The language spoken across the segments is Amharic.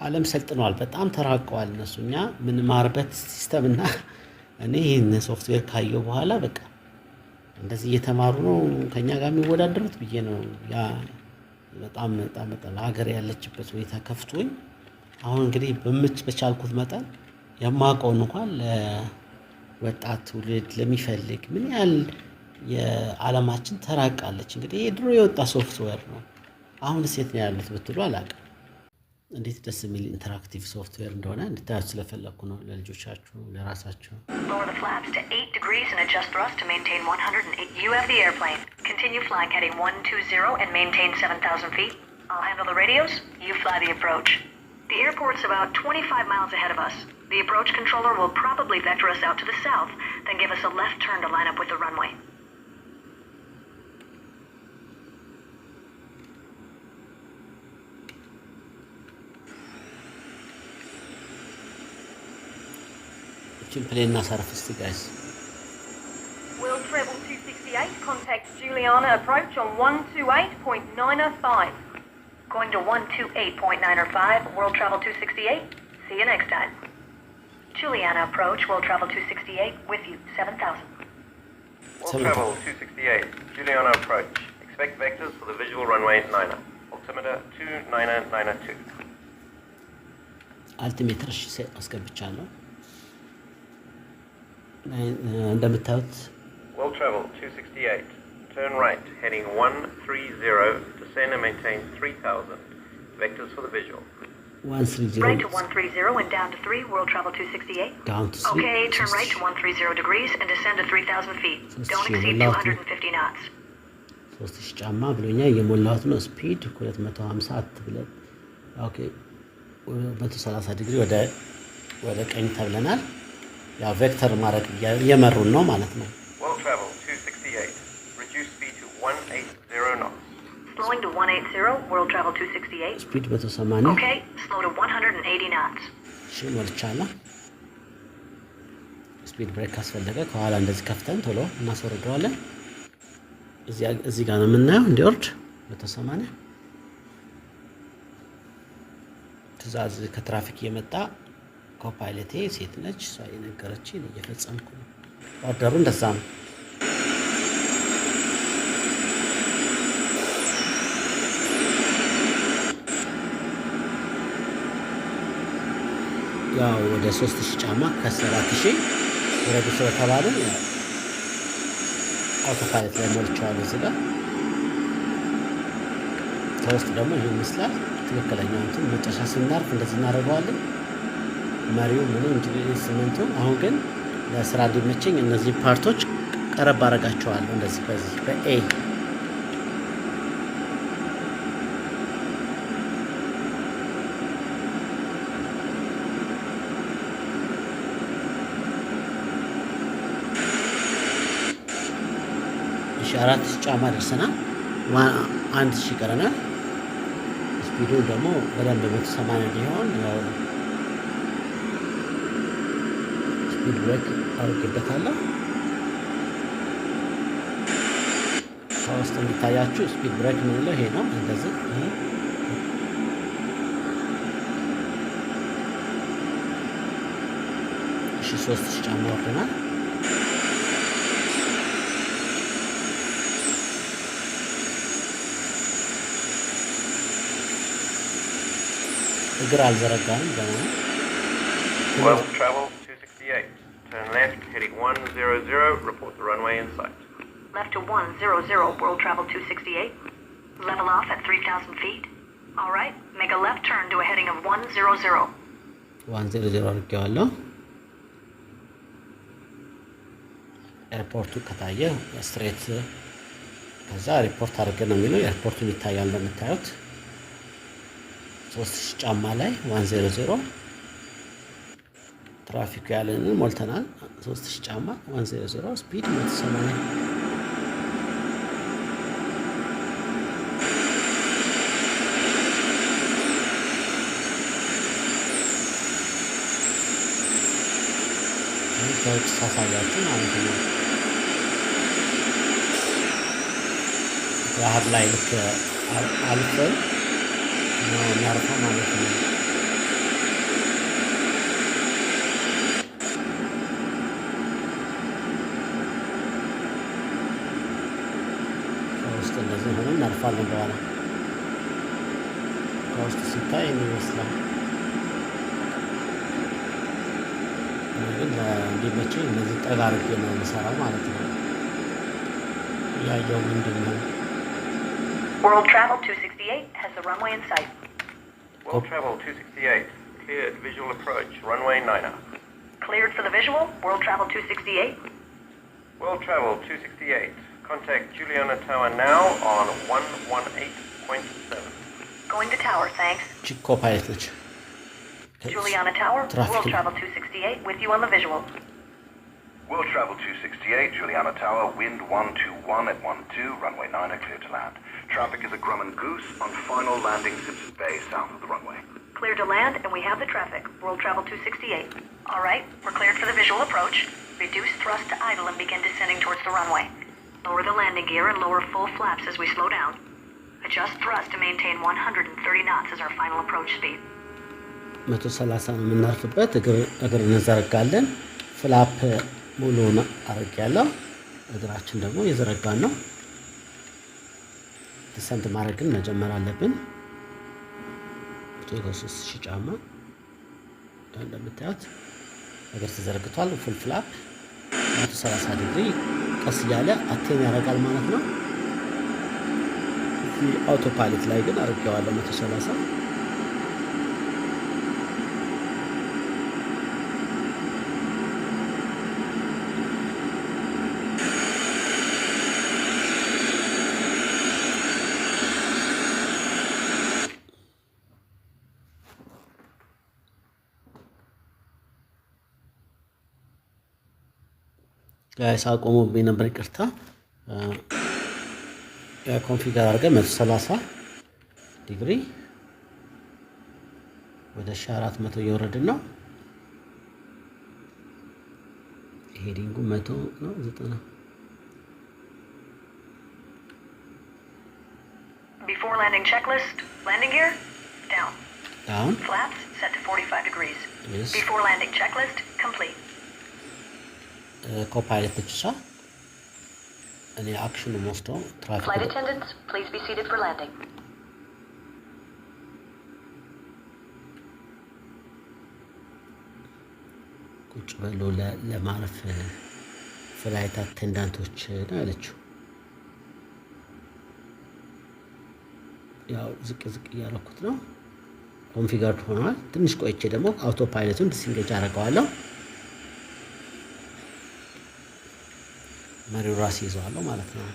ዓለም ሰልጥነዋል፣ በጣም ተራቀዋል እነሱ። እኛ የምንማርበት system እና እኔ ይህን ሶፍትዌር ካየው በኋላ በቃ እንደዚህ እየተማሩ ነው ከኛ ጋር የሚወዳደሩት ብዬ ነው። ያ በጣም በጣም በጣም ሀገር ያለችበት ሁኔታ ከፍቶኝ አሁን እንግዲህ በቻልኩት መጠን የማውቀውን እንኳን ለወጣት ትውልድ ለሚፈልግ ምን ያህል የዓለማችን ተራቃለች። እንግዲህ የድሮ የወጣ ሶፍትዌር ነው። አሁን የት ነው ያሉት ብትሉ አላውቅም። እንዴት ደስ የሚል interactive software እንደሆነ እንድታዩት ስለፈለግኩ ነው። ለልጆቻችሁ፣ ለራሳችሁ። Lower the flaps to 8 degrees and adjust thrust to maintain 108. You have the airplane. Continue flying heading 120 and maintain 7,000 feet. I'll handle the radios. You fly the approach. The airport's about 25 miles ahead of us. The approach controller will probably vector us out to the south, then give us a left turn to line up with the runway. እችን plane እናሳርፍ እስቲ guys። World Travel 268, contact Juliana approach on 128.95. Going to 128.95, World Travel 268. See you next time. Juliana approach, World Travel 268, with you, 7,000. World Seven Travel 268, Juliana approach. Expect vectors for the visual runway 9er. Altimeter 2992. Altimeter እሺ አስገብቻለሁ። እንደምታዩት World Travel 268, turn right, heading 130, descend and maintain 3000. Vectors for the visual. 130. Right to 130 and down to 3, World Travel 268. Down to 3. Okay, turn right to 130 degrees and descend to 3,000 feet. ሶስት Don't ሺህ exceed የሞላሁት ነው። 250 knots. 3000 ጫማ ብሎኛ እየሞላሁት ነው። Speed 250 አትብለን። Okay, 130 ዲግሪ ወደ ቀኝ ተብለናል። ያው vector ማድረግ እየመሩን ነው ማለት ነው። World Travel 268, reduce speed to 180 knots. Slowing to 180, World Travel 268. Speed 180. Okay, slow to 180 knots. እሺ ሞልቻለሁ። Speed brake ካስፈለገ ከኋላ እንደዚህ ከፍተን ቶሎ እናስወርደዋለን። እዚህ ጋር ነው የምናየው እንዲወርድ 180። ትዕዛዝ ከትራፊክ እየመጣ copilot ኤ ሴት ነች፣ እሷ የነገረችኝ እየፈጸምኩ ነው። Order ኡ እንደዛ ነው። ያው ወደ 3000 ጫማ ከ7000 ወረዱ ስለተባለ autopilot ላይ ሞልቼዋለሁ። እዚህ ጋር ከውስጥ ደግሞ ይህ ይመስላል። ትክክለኛው እንትን መጨረሻ ስናርፍ እንደዚህ እናደርገዋለን። መሪው ምኑ instrument ኡ። አሁን ግን ለስራ እንዲመቸኝ እነዚህ part ኦች ቀረብ አደርጋቸዋለሁ። እንደዚህ በዚህ በ A። እሺ 4000 ጫማ ደርሰናል። 1000 ይቀረናል። Speed ኡ ደግሞ በደንብ 180 እንዲሆን ያው speed brake አድርጌበታለሁ። ከውስጥ የሚታያችሁ speed brake የምንለው ይሄ ነው። እንደዚህ ይሄ። እሺ 3000 ጫማ ወርደናል። እግር አልዘረጋንም ገና ነው። World Travel 268, turn left, heading 100, report the runway in sight. Left to 100, World Travel 268. Level off at 3,000 feet. All right, make a left turn to a heading of 100. 100 አድርጌዋለሁ። Airport ኡ ከታየ straight ከዛ ሪፖርት አድርገን ነው የሚለው። Airport ኡን ይታያል እንደምታዩት 3000 ጫማ ላይ 100። ትራፊኩ ያለንን ሞልተናል። 3000 ጫማ 100፣ speed 180። ይህ ከውጭ ሳሳያችሁ ማለት ነው። ባህር ላይ ልክ አልፈን ነው የሚያርፈው ማለት ነው። እናርፋለን በኋላ። ከውስጥ ሲታይ ይህን ይመስላል። እኔ ግን እንዲመቸኝ እንደዚህ ጠጋ አድርጌ ነው የምሰራው ማለት ነው። እያየው ምንድን ነው World Travel 268 has the runway in sight. World Travel 268, cleared visual approach, runway 9er. Cleared for the visual, World Travel 268. World Travel 268, contact Juliana Tower now on 118.7. Going to tower, thanks. ቺ co-pilot ነች። Juliana Tower, Traffic. World Travel 268 with you on the visual. World Travel 268, Juliana Tower, wind 121 at 12, runway 9er, clear to land. Traffic is a Grumman Goose on final landing Simpson Bay, south of the runway. Cleared to land, and we have the traffic. World Travel 268. All right, we're cleared for the visual approach. Reduce thrust to idle and begin descending towards the runway. Lower the landing gear and lower full flaps as we slow down. Adjust thrust to maintain 130 knots as our final approach speed. 130 ነው የምናርፍበት። እግር እንዘረጋለን። Flap ሙሉውን አረግ ያለው እግራችን ደግሞ የዘረጋን ነው። Descent ማድረግን መጀመር አለብን። ከ3000 ጫማ እንደምታዩት እግር ተዘርግቷል። Full flap 130 ዲግሪ ቀስ እያለ attain ያደርጋል ማለት ነው። እዚህ auto pilot ላይ ግን አድርጌዋለሁ 130። Guys፣ አቆሙብኝ ነበር፣ ይቅርታ። Configure አድርገን 130 ዲግሪ ወደ 1400 እየወረድን ነው። Heading ኡ 100 ነው 90። Before landing checklist, landing gear, down. Down. Flaps set to 45 degrees. Yes. Before landing checklist complete. Co-pilot ነች እሷ። እኔ action ኑ ወስደው Flight ትራፊክ attendants, please be seated for landing. ቁጭ በሉ ለማረፍ flight attendant ኦች ነው ያለችው። ያው ዝቅ ዝቅ እያደረኩት ነው። Configured ሆኗል። ትንሽ ቆይቼ ደግሞ auto pilot ኡን disengage አደርገዋለሁ። መሪው ራሴ ይዘዋለሁ ማለት ነው።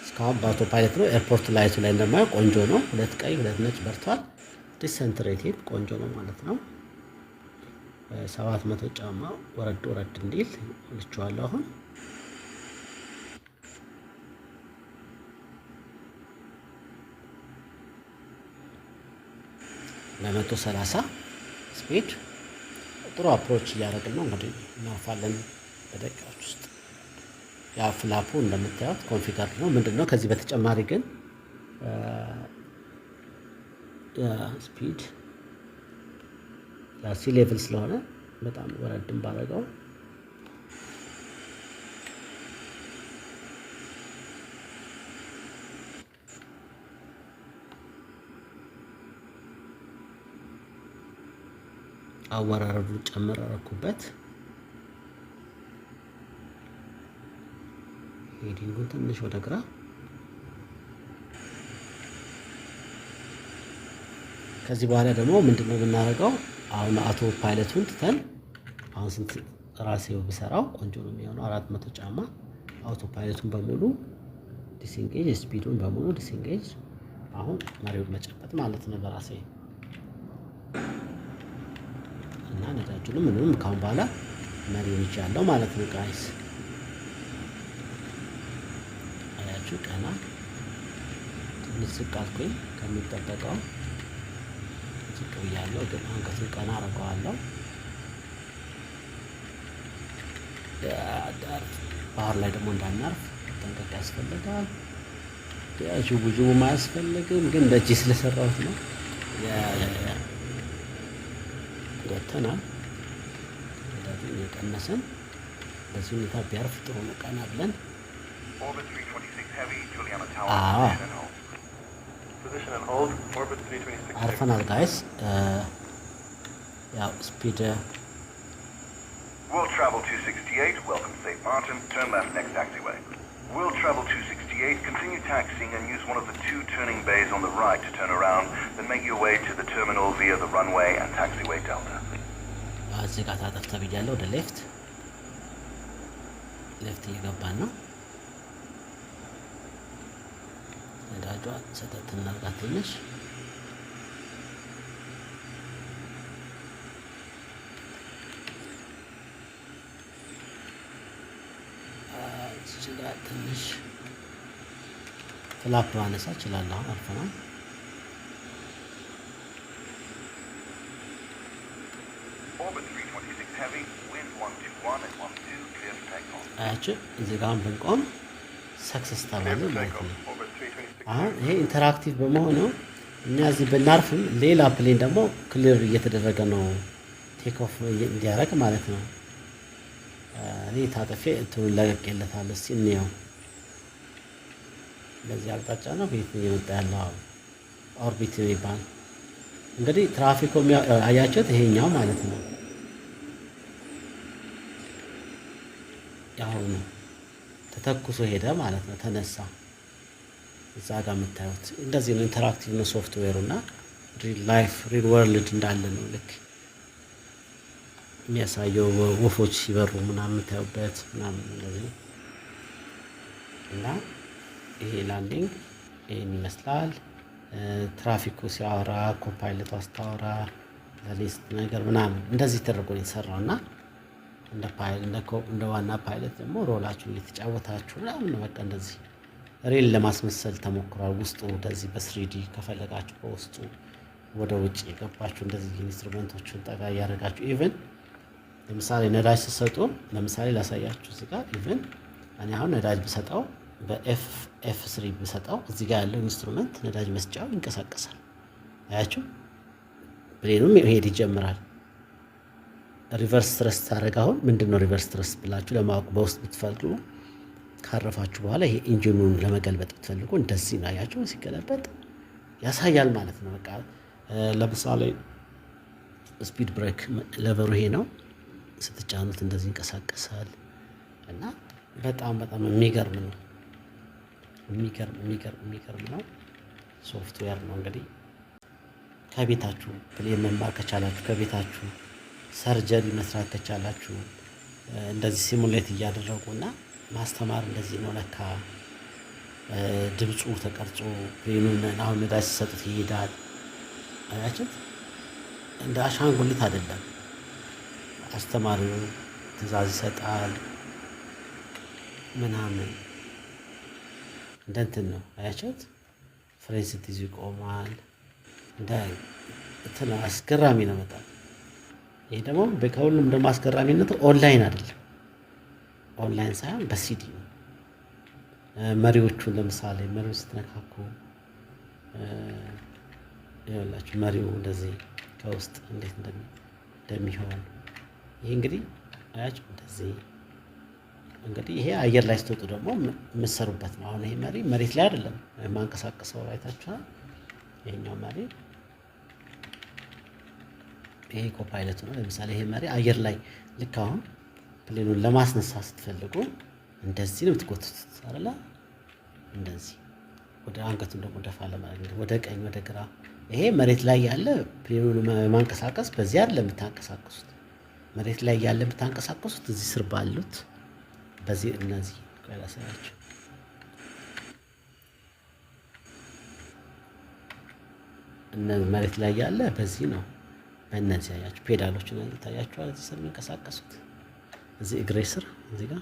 እስካሁን በ auto pilot ነው። Airport light ኡ ላይ እንደማየው ቆንጆ ነው። ሁለት ቀይ ሁለት ነጭ በርቷል። Descent rate ቆንጆ ነው ማለት ነው። 700 ጫማ ወረድ ወረድ እንዲል ልቼዋለሁ። አሁን ለ130 speed ጥሩ approach እያደረግን ነው። እንግዲህ እናርፋለን በደቂቃዎች ውስጥ። ያ flap ኡ እንደምታዩት configured ነው። ምንድን ነው ከዚህ በተጨማሪ ግን speed sea level ስለሆነ በጣም ወረድን ባረገው አወራረዱ ጨምር አረኩበት። Heading ኡን ትንሽ ወደ ግራ። ከዚህ በኋላ ደግሞ ምንድን ነው የምናደርገው? አሁን auto pilot ኡን ትተን አሁን ስንት ራሴው ብሰራው ቆንጆ ነው የሚሆነው። 400 ጫማ auto pilot ኡን በሙሉ disengage፣ speed ኡን በሙሉ disengage። አሁን መሪውን መጨበጥ ማለት ነው በራሴ እና ነዳጁንም ምንም ካሁን በኋላ መሪውን ይዣለሁ ማለት ነው guys። አያችሁ፣ ቀና ትንሽ ዝቅ አልኩኝ ከሚጠበቀው ዝቅ ብያለሁ፣ ግን አንገቱን ቀና አደርገዋለሁ። ባህር ላይ ደግሞ እንዳናርፍ መጠንቀቅ ያስፈልጋል። ዥቡ ዥቡ አያስፈልግም፣ ግን በእጅ ስለሰራሁት ነው። ወጥተናል። ነዳጁን እየቀነስን በዚህ ሁኔታ ቢያርፍ ጥሩ ነው። ቀና ብለን Orbit 326 Heavy, Juliana Tower, Ah. position and hold. Position and hold. Orbit 326 heavy. አርፈናል guys። ያው speed World Travel 268, welcome to St. Martin. Turn left next taxiway. World Travel 268, continue taxiing and use one of the two turning bays on the right to turn around, then make your way to the terminal via the runway and taxiway Delta. እዚህ ጋር ታጠፍ ተብያለሁ። ወደ left left እየገባን ነው። ነዳጇ ሰጠት እናርጋት ትንሽ። እዚህ ጋር ትንሽ flap ማነሳ እችላለሁ። አሁን አርፈናል። Orbit 326 heavy, wind 121 at 12, clear for takeoff. አያችሁ እዚህ ጋር አሁን ብንቆም success Clear ተባለ for ማለት takeoff. ነው። Orbit 326 አሁን heavy. ይሄ interactive በመሆኑ እኛ እዚህ ብናርፍም ሌላ plane ደግሞ clear እየተደረገ ነው take off እንዲያደርግ ማለት ነው። እኔ ታጥፌ እንትኑን ለቅቄለታለሁ። እስኪ እንየው። በዚህ አቅጣጫ ነው ቤት እየመጣ ያለው። አሁን ኦርቢት የሚባል እንግዲህ ትራፊኩ አያችሁት፣ ይሄኛው ማለት ነው። ያሁኑ ተተኩሶ ሄደ ማለት ነው። ተነሳ። እዛ ጋር የምታዩት እንደዚህ ነው። Interactive ነው ሶፍትዌሩ እና real life, real world እንዳለ ነው ልክ የሚያሳየው፣ ወፎች ሲበሩ ምናምን የምታዩበት ምናምን እንደዚህ ነው። እና ይሄ landing ይህን ይመስላል። ትራፊኩ ሲያወራ፣ copilot ቷ ስታወራ፣ ለሊስት ነገር ምናምን እንደዚህ ተደርጎ ነው የተሰራው። እና እንደ ፓይለት፣ እንደ ዋና ፓይለት ደግሞ role ኣችሁን እየተጫወታችሁ ምናምን ነው። በቃ እንደዚህ real ለማስመሰል ተሞክሯል። ውስጡ እንደዚህ በ 3D ከፈለጋችሁ በውስጡ ወደ ውጭ የገባችሁ እንደዚህ instrument ኦቹን ጠጋ እያደረጋችሁ፣ even ለምሳሌ ነዳጅ ስትሰጡ፣ ለምሳሌ ላሳያችሁ እዚህ ጋር፣ even እኔ አሁን ነዳጅ ብሰጠው፣ በ F 3 ብሰጠው፣ እዚህ ጋር ያለው instrument ነዳጅ መስጫው ይንቀሳቀሳል። አያችሁ፣ plane ኑም መሄድ ይጀምራል። Reverse thrust ታደረግ፣ አሁን ምንድን ነው reverse thrust ብላችሁ ለማወቅ በውስጥ ብትፈልጉ፣ ካረፋችሁ በኋላ ይሄ engine ኑን ለመገልበጥ ብትፈልጉ እንደዚህ ነው። አያችሁ፣ ሲገለበጥ ያሳያል ማለት ነው። በቃ ለምሳሌ speed brake lever ኡ ይሄ ነው። ስትጫኑት እንደዚህ ይንቀሳቀሳል እና በጣም በጣም የሚገርም ነው። የሚገርም የሚገርም የሚገርም ነው። ሶፍትዌር ነው። እንግዲህ ከቤታችሁ plane መማር ከቻላችሁ፣ ከቤታችሁ surgery መስራት ከቻላችሁ፣ እንደዚህ simulate እያደረጉ እና ማስተማር እንደዚህ ነው ለካ። ድምፁ ተቀርጾ plane ኑን አሁን ነዳጅ ሲሰጡት ይሄዳል። አያችሁት? እንደ አሻንጉሊት አይደለም። አስተማሪው ትዕዛዝ ይሰጣል ምናምን እንደ እንትን ነው። አያችሁት? ፍሬን ስትይዙ ይቆማል። እንደ እንትን ነው። አስገራሚ ነው በጣም። ይሄ ደግሞ ከሁሉም ደግሞ አስገራሚነቱ ኦንላይን አይደለም። ኦንላይን ሳይሆን በሲዲ ነው። መሪዎቹን ለምሳሌ መሪው ስትነካኩ ይኸውላችሁ መሪው እንደዚህ ከውስጥ እንዴት እንደሚሆን ይሄ እንግዲህ አያችሁ እንደዚህ። እንግዲህ ይሄ አየር ላይ ስትወጡ ደግሞ የምትሰሩበት ነው። አሁን ይሄ መሪ መሬት ላይ አይደለም የማንቀሳቀሰው፣ አይታችኋል። ይሄኛው መሪ ይሄ copilot ኡ ነው። ለምሳሌ ይሄ መሪ አየር ላይ ልክ አሁን plane ኑን ለማስነሳት ስትፈልጉ እንደዚህ ነው የምትጎትቱት አይደለ? እንደዚህ ወደ አንገቱን ደግሞ ደፋ ለማድረግ ወደ ቀኝ ወደ ግራ። ይሄ መሬት ላይ ያለ plane ኑን ማንቀሳቀስ በዚህ አይደለም የምታንቀሳቅሱት። መሬት ላይ ያለ የምታንቀሳቅሱት እዚህ ስር ባሉት በዚህ እነዚህ፣ ቆይ ላሳያችሁ። እነዚህ መሬት ላይ ያለ በዚህ ነው። በእነዚህ አያችሁ ፔዳሎች ይታያችኋል። እዚህ ስር የሚንቀሳቀሱት እዚህ እግሬ ስር እዚህ ጋር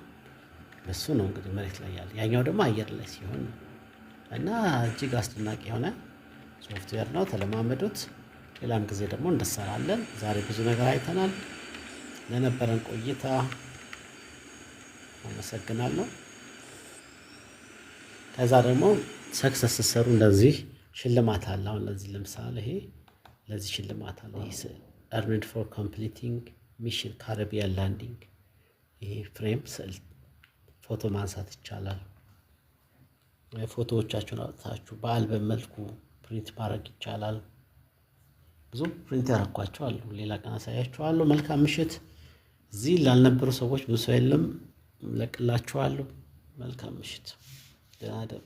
በሱ ነው እንግዲህ መሬት ላይ ያለ። ያኛው ደግሞ አየር ላይ ሲሆን ነው። እና እጅግ አስደናቂ የሆነ ሶፍትዌር ነው። ተለማመዱት። ሌላም ጊዜ ደግሞ እንሰራለን። ዛሬ ብዙ ነገር አይተናል። ለነበረን ቆይታ አመሰግናለሁ። ከዛ ደግሞ success ስትሰሩ እንደዚህ ሽልማት አለ። አሁን ለዚህ ለምሳሌ ይሄ ለዚህ ሽልማት አለ። ይሄ earned for completing mission Caribbean landing። ይሄ frame ስዕል ፎቶ ማንሳት ይቻላል። ፎቶዎቻችሁን አውጥታችሁ በአልበም መልኩ Print ማድረግ ይቻላል። ብዙ print ያደረኳቸው አሉ። ሌላ ቀን አሳያችኋለሁ። መልካም ምሽት። እዚህ ላልነበሩ ሰዎች ብዙ ሰው የለም፣ እለቅላችኋለሁ። መልካም ምሽት። ደህና እደሩ።